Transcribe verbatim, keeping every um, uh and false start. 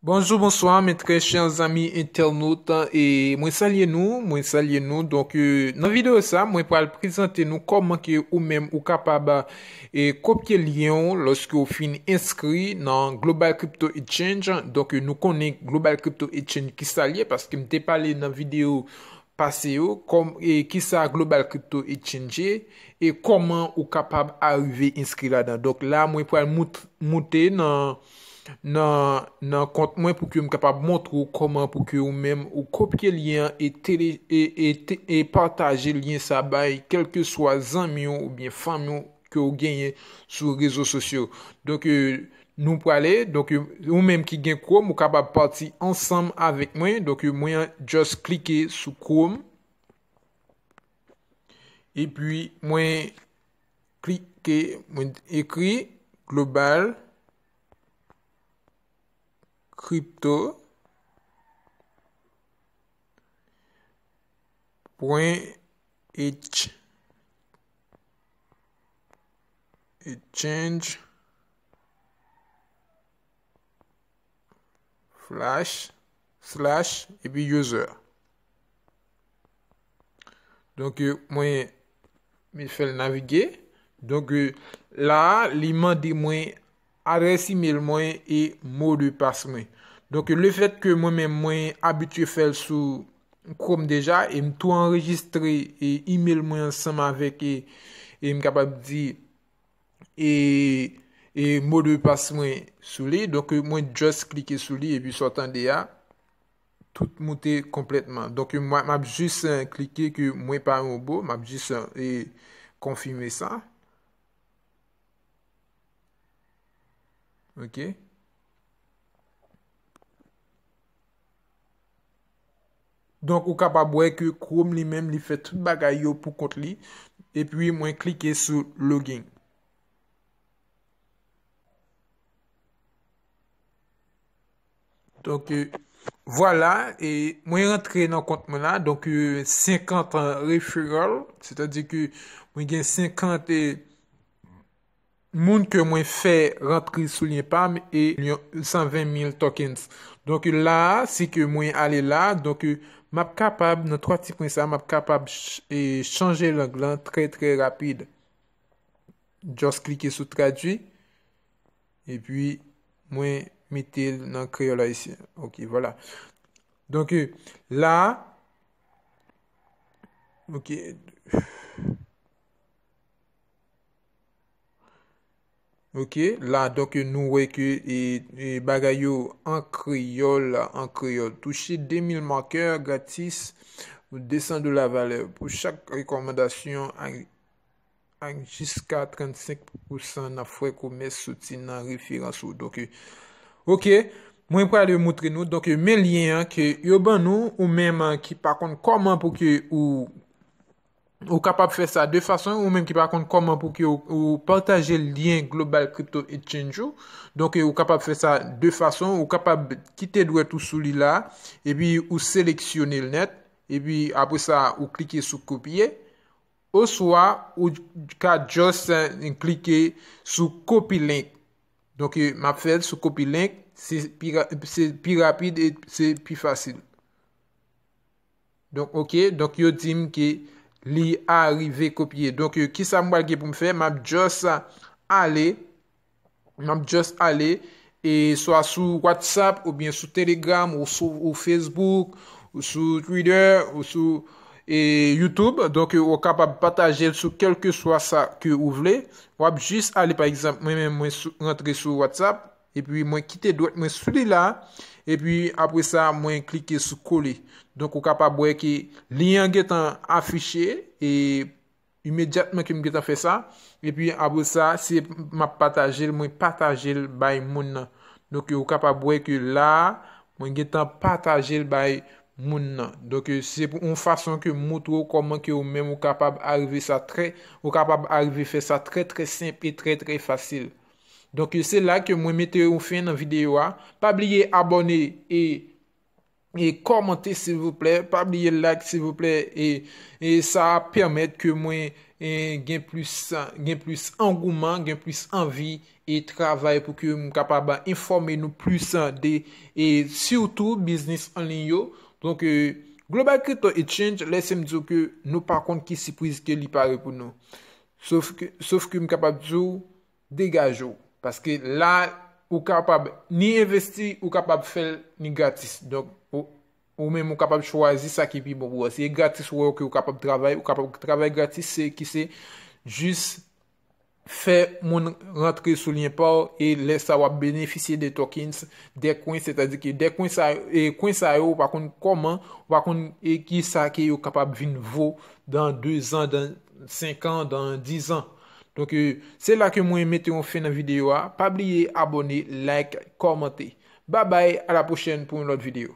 Bonjou, bonswa, mes très chers amis internautes, e mwen salye nou, mwen salye nou. Donk, euh, nan videyo sa, mwen pral prezante nou kòman ke ou menm ou kapab, e, kopye lyen w lòske w fin enskri nan Global Crypto Exchange. Donk, euh, nou konnen Global Crypto Exchange ki sa l ye, paske m te pale nan videyo pase yo, kòm, e, kisa Global Crypto Exchange ye, e kòman ou kapab arive enskri ladan. Donk la, mwen pral mout-, moute nan, nan, nan kont mwen pou ke m kapab montre w kòman pou ke ou menm ou kopye lyen an e tele-, e, e te-, e pataje lyen sa bay kèlkeswa zanmi w oubyen fanmi w ke w genyen sou rezo sosyo. Donk, euh, nou prale. Donk, euh, ou menm ki gen Chrome, ou kapab pati ansanm avèk mwen. Donk, euh, mwen just klike sou Chrome. Epi, mwen klike, mwen ekri Global Crypto pwen H, Exchange, flash, slash, epi user. Donk, euh, mwen, mwen fè l navige. Donk, euh, la a, li mande mwen adrès email mwen e mo de passe mwen. Donk, le fèt ke mwen menm mwen abitye fè l sou Chrome deja, e m tou anrejistre e email mwen ansanm avèk, e, e m kapab di, e, e mo de passe mwen sou li. Donk, mwen just klike sou li, epi sa w tande a, tout moute konplètman. Donk, mwen, m ap jis, eh, klike ke mwen pa yon bo, m ap jis, eh, konfime sa. Ok. Donk, ou kapab wè ke Chrome li menm, li fè tout bagay yo pou kont li. Epi, mwen klike sou login. Donk, euh, vwala, e mwen rantre nan kont mwen la. Donk, euh, senkant referral, sètadi ke mwen gen senkant, e, moun ke mwen fè rantre sou lyen pa m e yon san ven mil tokens. Donk, la a, si ke mwen ale la, donk, euh, m ap kapab, nan twa ti pwen sa, m ap kapab ch-, e, chanje lang lan trè, trè rapid. Just klike sou tradui. Epi, mwen mete l nan kreyòl ayisyen. Ok, vwala. Donk, euh, la, ok. Ok, la, donk, nou wè ke, e, e, bagay yo an kreyòl, an kreyòl. Touche de mil markè gratis, de san dola valè pou chak rekòmandasyon ak, ak jiska trannsenk pousan nan frè komès soti nan referans ou. Donk, ok, mwen prale moutre nou. Donk, men lyen an ke yo ban nou, ou menm, an, ki pa konn kòman pou ke ou, ou kapab fè sa de fason, ou menm ki pa konn kòman pou ke ou, ou pataje lyen Global Crypto Exchange ou. Donk, ou kapab fè sa de fason, ou kapab kite dwèt ou sou li la, epi ou seleksyone l nèt, epi apre sa, ou klike sou kopye. Oswa, ou ka just, eh, klike sou copy link. Donk, eh, m ap fè l sou copy link, se pi ra-, se pi rapid e se pi fasil. Donk, ok, donk yo di m ke li arive kopye. Donk, eh, kisa m pral gen pou m fè? M ap just ale, m ap just ale, e swa sou WhatsApp, oubyen sou Telegram, ou sou, ou Facebook, ou sou Twitter, ou sou, e, YouTube. Donk, ou kapab pataje l sou kèlkeswa sa ke ou vle. W ap jis ale, pa egzanp, mwen menm, mwen sou, rantre sou WhatsApp, epi mwen kite dwèt mwen sou li la, epi apre sa, mwen klike sou kole. Donk, ou kapab wè ke lyen an gentan afiche, e imedyatman ke m gentan fè sa. Epi apre sa, se m ap pataje l, mwen pataje l bay moun nan. Donk, ou kapab wè ke la, mwen gentan pataje l bay moun nan. Donk, se pou yon fason ke m moutre w kòman ke ou menm ou kapab arive sa trè, ou kapab arive fè sa trè, trè senp e trè, trè fasil. Donk, se la ke mwen mete yon fen nan videyo a. Pa bliye abòne e e kòmante silvouplè, pa bliye like silvouplè, e, e sa ap pèmèt ke mwen e, gen plis, gen plis angouman, gen plis anvi e travay pou ke m kapab enfòme nou plis de e sitou biznis an liy yo. Donk, e, Global Crypto Exchange, lèse m di w ke nou pa konn ki sipriz ke li pare pou nou. Sof ke, sof ke m kapab di w, degaje w. Paske la, ou kapab ni envesti, ou kapab fè l ni gratis. Donk, ou, ou menm ou kapab chwazi sa ki pi bon pou ou. Si e gratis ou wè ke ou kapab travay, ou kapab travay gratis, se ki se jis fè moun rantre sou lyen pa w e lè sa w ap benefisye de tokens, de kwen, sètadi ke de kwen sa, e kwen sa yo, ou pa konn kòman, ou pa konn e ki sa ke yo kapab vin vo dan de zan, dan senk an, dan diz an. Donk, e, se la ke mwen mete yon fen nan videyo a. Pa bliye abòne, like, kòmante. Babay, a la pwochèn pou yon lòt videyo.